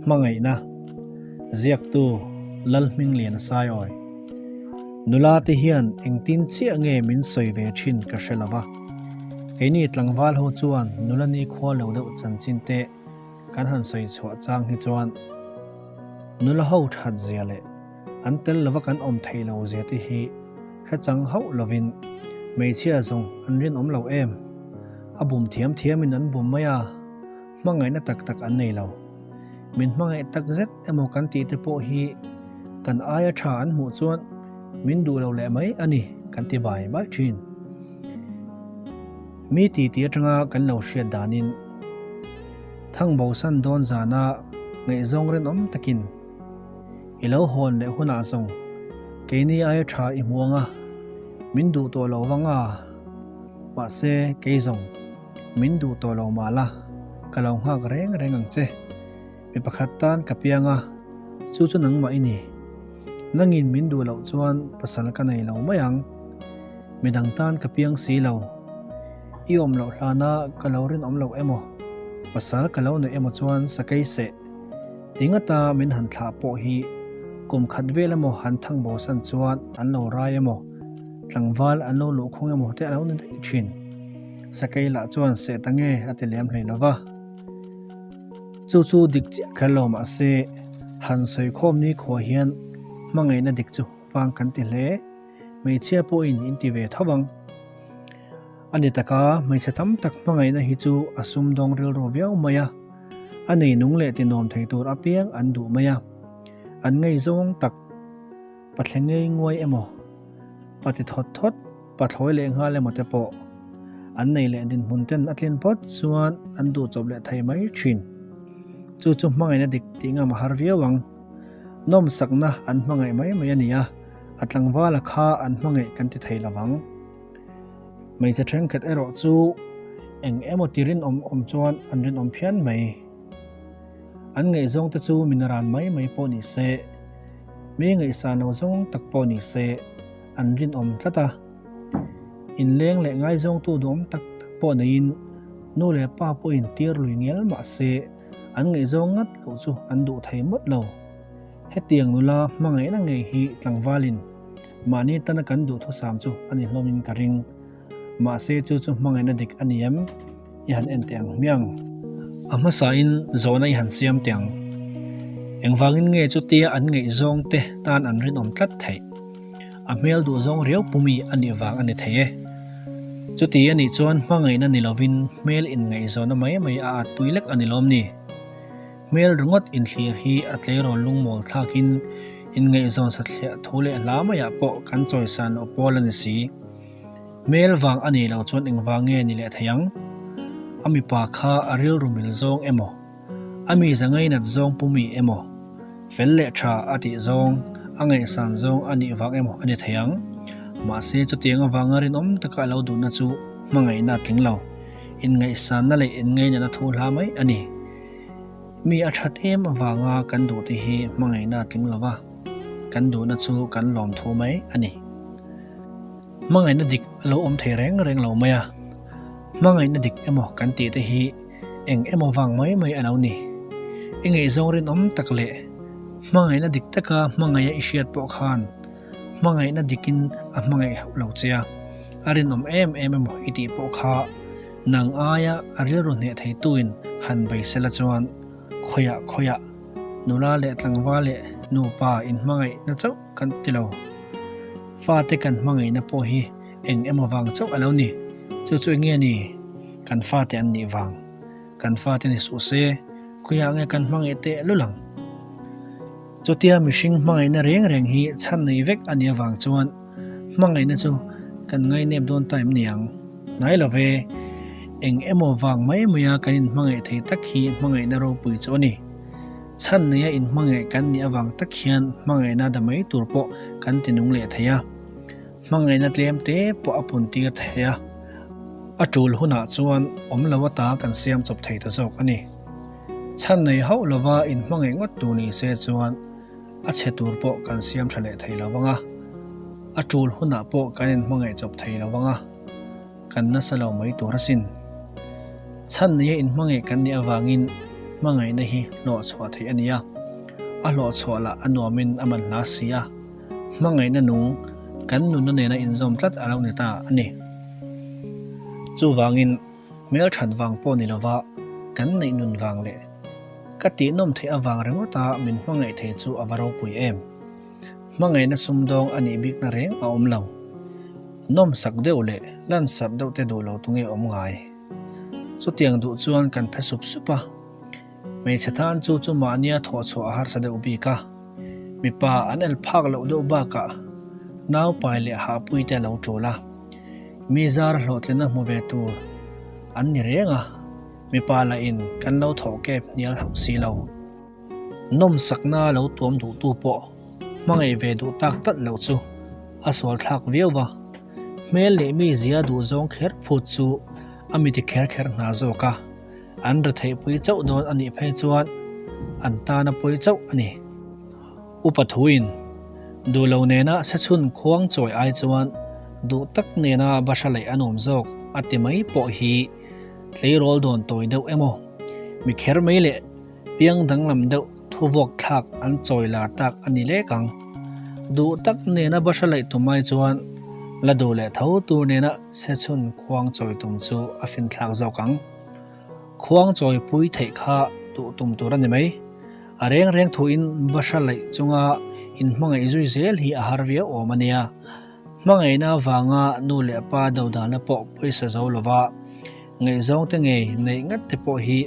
Hmangaihna, Ziaktu, Lalhmingliana Saiawi. Nula te hian engtin chiah nge min sawi ve thin ka hre lo va. Keini tlangval ho chuan nula nikhua lo deuh chanchin te kan han sawi chhuah chang hi chuan nula ho that zia leh an tel lova kan awm theih lo zia te hi hre chang hauh lovin hmeichhia zawng an rinawm lo em? A bum thiam thiamin an bum mai a. Hmangaihna tak tak an nei lo. Min hmangaih tak zet emaw kan tih te pawh hi kan aia tha an hmuh chuan min duh lo leh mai a ni kan ti bai bai thin. Mi ti ti atanga kan lo hriat danin Thangbosan dawn zana ngaihzawng rinawm takin i lo hawn leh hunah zawng keini aia tha i hmu anga min duh tawh lo vang a, mahse kei zawng Min duh tawh lo mah la, ka lo nghak reng reng ang che. Mi pakhat tan ka piang a, chu chu nangmah i ni. Nangin min duh loh chuan pasal ka nei lo mai ang. Midang tan ka piang si lo. I awm loh hlana ka lo rinawm loh emaw, pasal ka lo neih emaw chuan sakei seh. Tingata min han thlah pawh hi kum khat vel emaw han thang bosan chuan an lo rai emaw, tlangval an lo luhkhung emaw te a lo ni daih thin. Sakei lah chuan seh ta nge a ti lem hlei lo va. Chu chu dik chiah kher lo mah se, han sawi khawm ni khuah hian hmangaihna dik chu vang kan ti hle. Hmeichhia pawhin in ti ve tho ang. A ni taka, hmeichhe tam tak hmangaihna hi chu a sumdawng rilru viau mai a, a nei nung leh tinuam thei tur apiang an duh mai a, an ngaihzawng tak pathleng ngei nguai emaw, pati thawt thawt, pathlawi leh nghal emaw te pawh an nei leh dinhmun ten a tlin phawt chuan an duh chawp leh thei mai thin. Chu chu hmangaihna dik tih ngam a har viau ang. Nawmsakna an hmangaih mai mai a ni a, a tlangvala kha an hmangaih kan ti thei lovang. Hmeichhe thenkhat erawh chu eng emaw ti rinawm awm chuan an rinawm phian mai. An ngaihzawng te chu min ran mai mai pawh ni se, mi ngaihsan lo zawng tak pawh ni se, an rinawm tlat a. Inleng leh ngaizawngtu duhawm tak tak pawh neiin nu leh pa pawhin tir lui ngial mah se an ngaihzawng ngat loh chu an duh thei mawlh lo. Hetiang nula hmangaihna ngei hi tlangvalin mahni tana kan duhthusam chu a ni hlawmin ka ring. Mahse chu chu hmangaihna dik a ni em? I han en teh ang hmiang. A hmasain zawhna i han siam teh ang. Engvangin nge chutia an ngaihzawng te tan an rinawm tlat theih? A hmel duhzawng riau pumi a nih vang a ni thei e. Chuti a nih chuan hmangaihna ni lovin hmel inngaihzawnna mai mai a atpui lek a ni lawm ni? Hmel ringawt inthlir hi a tleirawl lungmawl thlakin inngaihzawn sathliah thu leh hla maiah pawh kan chawisan loh pawl a ni si. Hmel vang a nih loh chuan engvang nge ni leh thei ang? A mipa kha a rilru mil zawng emaw, a miza ngainat zawng pumi emaw, fel leh tha a tih zawng, a ngaihsan zawng a nih vang emaw a ni thei ang. Mahse chutiang avanga rinawm taka a lo duhna chu hmangaihna a tling lo, inngaihsanna leh inngainatna thu hla mai a ni. Mi a that em avanga kan duhte hi hmangaihna a tling lo va, kan duhna chu kan lawm thu mai a ni. Hmangaihna dik a lo awm thei reng reng lo mai a, hmangaihna dik emaw kan tih te hi eng emaw vang mai mai a lo ni. I ngaihzawng rinawm tak leh hmangaihna dik taka hmangaih a i hriat pawh khan hmangaihna dikin a hmangaih hauh lo che a, a rinawm em em emaw i tih pawh kha nang aia a rilru hneh theituin han bei sela chuan khawiah khawiah nula leh tlangval leh nupa inhmangaihna chauh kan ti lo. Fate kan hmangaihna pawh hi eng emaw vang chauh a lo ni. Chu chu eng nge ni? Kan fate an nih vang. Kan fate ni suh se, khawiah nge kan hmangaih teh lul ang? Chutia mihring hmangaihna reng reng hi chhan nei vek a nih avang chuan hmangaihna chu kan ngainep dawn ta em ni ang? Hnai lo ve. Eng emaw vang mai maia kan inhmangaih thei tak hi hmangaihna ropui chu a ni. Chhan neia inhmangaih kan nih avang tak hian hmangaihna da mai tur pawh kan ti nung leh thei a, hmangaihna tlem te pawh a pun tir thei a, a tul hunah chuan awm lo ata kan siam chawp thei ta zawk a ni. Chhan nei hauh lova inhmangaih ngawt tur ni se chuan a chhe tur pawh kan siam tha leh thei lo vang a, a tul hunah pawh kan inhmangaih chawp thei lo vang a, kan nasa lo mai tur asin. Chhan neia inhmangaih kan nih avangin. hmangaihna hi hlawh chhuah theih a ni a, a hlawh chhuah lah a nuamin a man hla si a, hmangaihna nung kan nunna nena inzawm tlat a lo ni ta a ni. Chuvangin hmelthat vang pawh ni lova kan neih nun vang leh ka tihnawm theih avang ringawta min hmangaih thei chu a va ropui em. Hmangaihna sumdawng a nih bikna reng a awm lo. Nawmsak deuh leh lansarh deuh te duh lo tu nge awm ngai? Chutiang duh chuan kan phe sup sup a. Hmeichhe tan chu chu mahnia thawh chhuah a harsa deuh bik a. Mipa an el phak loh deuh bakah naupai leh hahpui te a lo tul a. Mi zar hlawhtlinna hmu ve tur an ni reng a, mipa lahin kan lo thawh kep hnial hauh si lo. Nawmsakna lo tuam duhtu pawh hmangaih ve duh tak tlat loh chu a sual thlak viau va, hmel leh mi zia duh zawng kher phut chu a mi ti kher kher hna zawk a, an retheihpui chauh dawn a nih phei chuan an tana pawi chauh a ni. Upa thuin duh lo nena sechhun khuang chawi ai chuan duh tak nena bahra laih a nuam zawk a ti mai pawh hi tleirawl dawn tawi deuh emaw mi kher mai leh Piang danglam deuh thuvawk thlak an chawi lar tak a ni lek ang. Duh tak nena bahra laih tum ai chuan la duh leh tho tur nena sechhun khuang chawi tum chu a finthlak zawk ang. Khuang chawi pui theih kha duh tum tur a ni mai. A reng reng thuin bahra laih chunga inhmangaih zui zel hi a har viau awm a nia. Hmangaihna avanga nu leh pa dodalna pawh pawisa zo lova Ngaihzawng te ngei neih ngat te pawh hi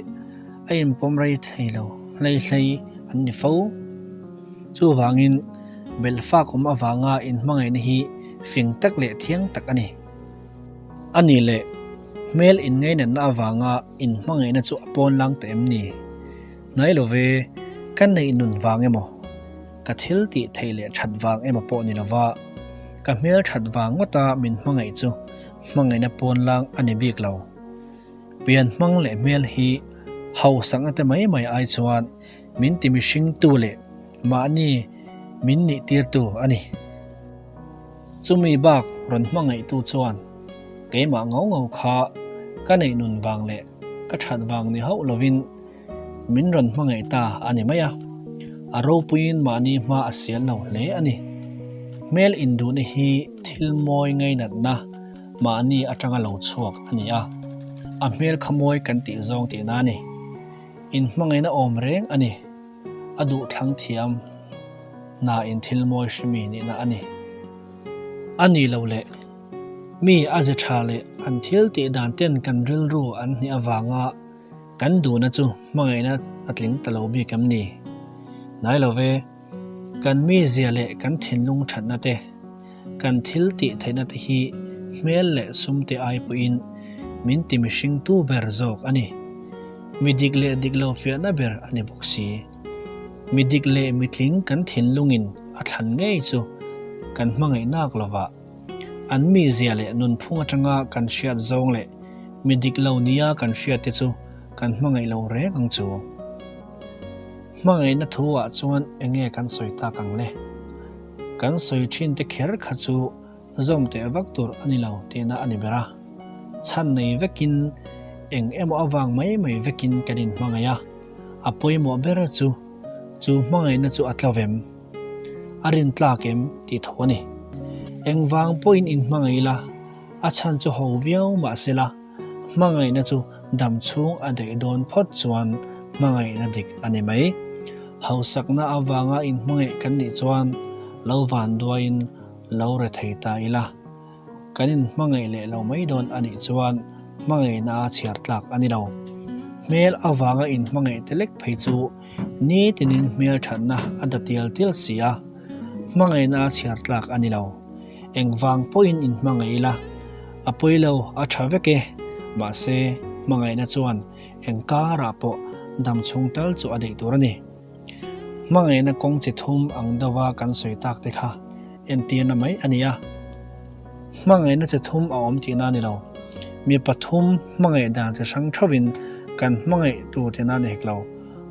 a inpawm rei thei lo hlei hlei an ni fo. Chuvangin belh fak awm avanga inhmangaihna hi fing tak leh thiang tak a ni. A nih leh hmel inngainatna avanga inhmangaihna chu a pawn lang ta em ni? Hnai lo ve, ka neih nun vang emaw, ka thil tih theih leh that vang emaw pawh ni lova, ka hmel that vang ngawta min hmangaih chu Hmangaihna pawn lang a ni bik lo. Pian hmang leh hmel hi hausakna te mai mai ai chuan min ti mihringtu leh mahni min nih tirtu a ni. Chumi bak rawn hmangaihtu chuan keimah ngau ngau kha ka neih nun vang leh ka that vang ni hauh lovin Min rawn hmangaih ta a ni mai a, a ropuiin mahni hma a sial lo hle a ni. Hmel induhna hi thil mawi ngainatna mahni atanga lo chhuak a ni a, a hmel kha mawi kan tih zawng tihna a ni. Inhmangaihna awm reng a ni, a duhthlang thiam hnain thil mawi hrimi nihna a ni. A ni lo leh, mi a ze tha leh an thil tih dan ten kan rilru an hnih avanga Kan duhna chu hmangaihna a tling ta lo bik em ni? Hnai lo ve, kan mizia leh kan thinlung thatna te, kan thil tih theihna te hi hmel leh sum te ai pawhin min ti mihringtu ber zawk a ni. Mi dik leh dik lo fiahna ber a ni bawk si. Mi dik leh mitling kan thinlungin a thlan ngei chu kan hmangaih nak lovah. An mizia leh nunphung atanga kan hriat zawng leh mi dik lo nia kan hriat te chu kan hmangaih lo reng ang chu. Hmangaihna thu ah chuan enge kan sawi tak ang le? Kan sawi thin te kher kha chu zawm teh vak tur a ni lo tihna a ni ber a. Chhan nei vekin eng emaw avang mai mai vekin kan inhmangaih a, a pawimawh ber chu chu hmangaihna chu a tlo vem. A rin tlak em tih tho a ni. Engvang pawhin inhmangaih ila, a chhan chu ho viau mah sela, hmangaihna chu dam chhung a daih dawn phawt chuan hmangaihna dik a ni mai. Hausakna avanga inhmangaih kan nih chuan lo vanduaiin lo rethei ta ila. Kan inhmangaih leh lo mai dawn a nih chuan hmangaihna a chhiar tlak a ni lo. Hmel avanga inhmangaih te lek phei chu nitinin hmel thatna a da tial tial si a, hmangaihna a chhiar tlak a ni lo. Engvang pawhin inhmangaih ila, a pawi lo a tha vek e, mahse hmangaihna chuan eng karah pawh dam chhung tal chu a deih tur a ni. Hmangaihna kawng chi thum ang deuha kan sawi tak te kha entirna mai a ni a. Hmangaihna chi thum a awm tihna a ni lo. Mi pathum hmangaih dan chi hrang theuhin kan hmangaih tur tihna a ni hek lo,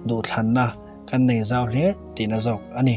duhthlanna kan nei zau hle tihna zawk a ni.